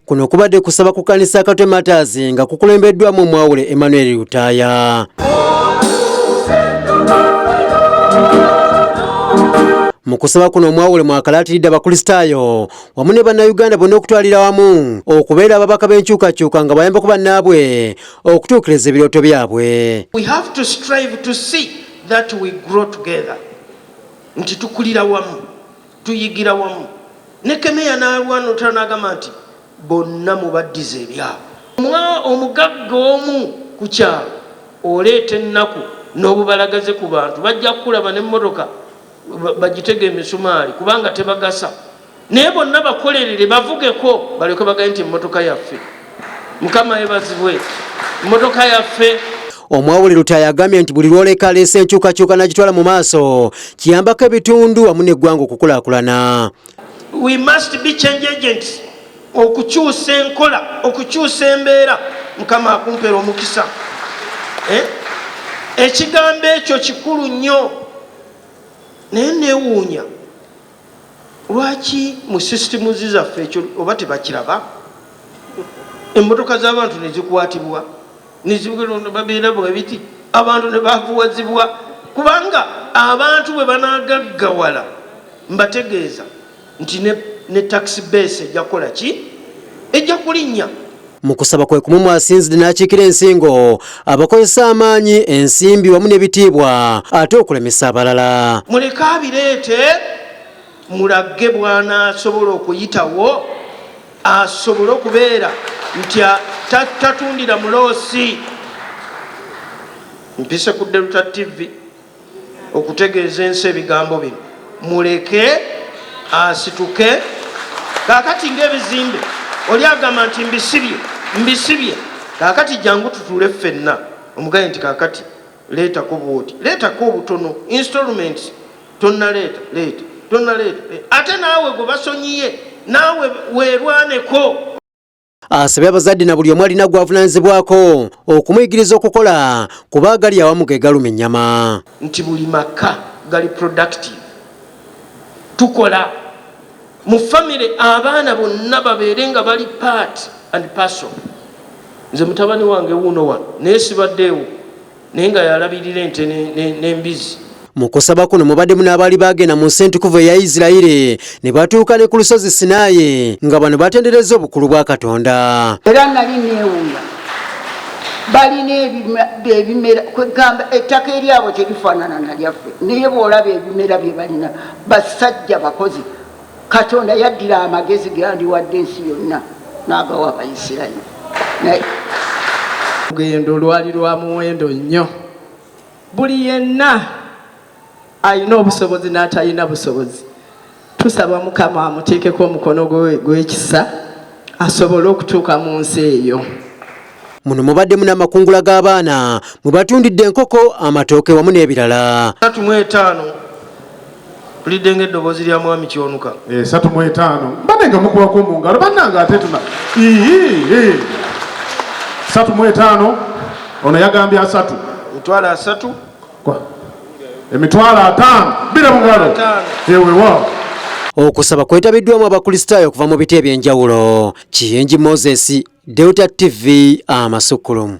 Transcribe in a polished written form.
Kuno kubadde kusaba ku kkanisa Katwe Martyrs nga kukulembeddwamu Omwawule Emmanuel Lutaaya. Mu kusaba kuno Omwawule mwakalaatiridde Abakristaayo wamu ne Bannayuganda bonna okutwalira wamu okubeera ababaka b'enkyukakyuka nga bayambako bannaabwe okutuukiriza ebirooto byabwe. We have to strive to see that we grow together. Nti tukulira wamu, tuyigira wamu. Nekemeya n'alwana olutalo n'agamba nti bonna mubaddize ebyabwe. Omugagga omu ku kyalo oleeta ennaku n'obubalagaze ku bantu, bajja kukulaba n'emmotoka bagitege emisumaali kubanga tebagasa, naye bonna bakolerere bavugeko balyoke bagaye nti emmotoka yaffe. Mukama yebazibwe, emmotoka yaffe. Omwawule Lutaaya agambye nti buli lwoleka aleese enkyukakyuka n'agitwala mu maaso kiyambako ebitundu wamu n'eggwanga okukulaakulana. We must be change agents, okukyusa enkola, okukyusa embeera. Mukama akumpera omukisa. Ekigambo ekyo kikulu nnyo, naye neewuunya lwaki mu systems zaffe ekyo oba tebakiraba. Emmotoka z'abantu ne zikwatibwa babeera bwe biti, abantu ne bavuwazibwa, kubanga abantu bwe banaagaggawala mbategeeza nti ne tax base ejja kukola ki, ejja kulinnya. Mu kusaba kwe kumu mwasinzidde n'akiikira ensingo abakozesa amaanyi, ensimbi wamu n'ebitiibwa ate okulemesa abalala. Muleke abireete, mulage bw'anaasobola okuyitawo asobole okubeera nti tatundira muloosi. Mpise ku Delta TV okutegeeza ensi ebigambo bino, muleke asituke. Kaakati ng'ebizimbe oli agamba nti mbisibye, mbisibye, kaakati jangu tutuule ffenna, omugaye nti kaakati leetako bwoti, leetako obutono, installments tonnaleeta, leeta, tonnaleeta, ate naawe gwe basonyiye naawe weerwaneko. Asabye abazadde na buli omu alina gw'avunaanyizibwako okumuyigiriza okukola, kuba agali awamu ge galuma ennyama. Nti buli maka gali productive, tukola mu famire, abaana bonna babeere nga bali part and parcel. Nze mutabani wange wuuno wano, naye sibaddeewo, naye nga yalabirira ente n'embizi. Mu kusaba kuno mubaddemu n'abaali baagenda mu nsi entukuvu eya Isirayiri ne batuuka ne ku lusozi Sinaayi, nga bano batendereza obukulu bwa Katonda. Era nali neewuunya, balina ebimera, kwegamba ettaka eryabwe terifaanana na lyaffe, naye bw'olaba ebimera bye balina, basajja bakozi. Katonda yaddira amagezi gandiwadde ensi yonna n'agawa Abayisirayiri. Olugendo lwali lwa muwendo nnyo. Buli yenna alina obusobozi n'atalina busobozi, tusaba Mukama amuteekeko omukono gw'ekisa asobole okutuuka mu nsi eyo. Muno mubaddemu n'amakungula g'abaana mwe batundidde enkoko, amatooke wamu n'ebirala. 35 tulidde ng'eddoboozi lya Mwami Kyonuka. 35 mbadde nga mukubako mu ngalo bannange, ate tuna 35, ono yagambye 30. 300,000. 500,000 bira mu ngalo ewewa. Okusaba kwetabiddwamu Abakristaayo okuva mu biti eby'enjawulo. Kiyingi Moses, Delta TV, amasukkulumu.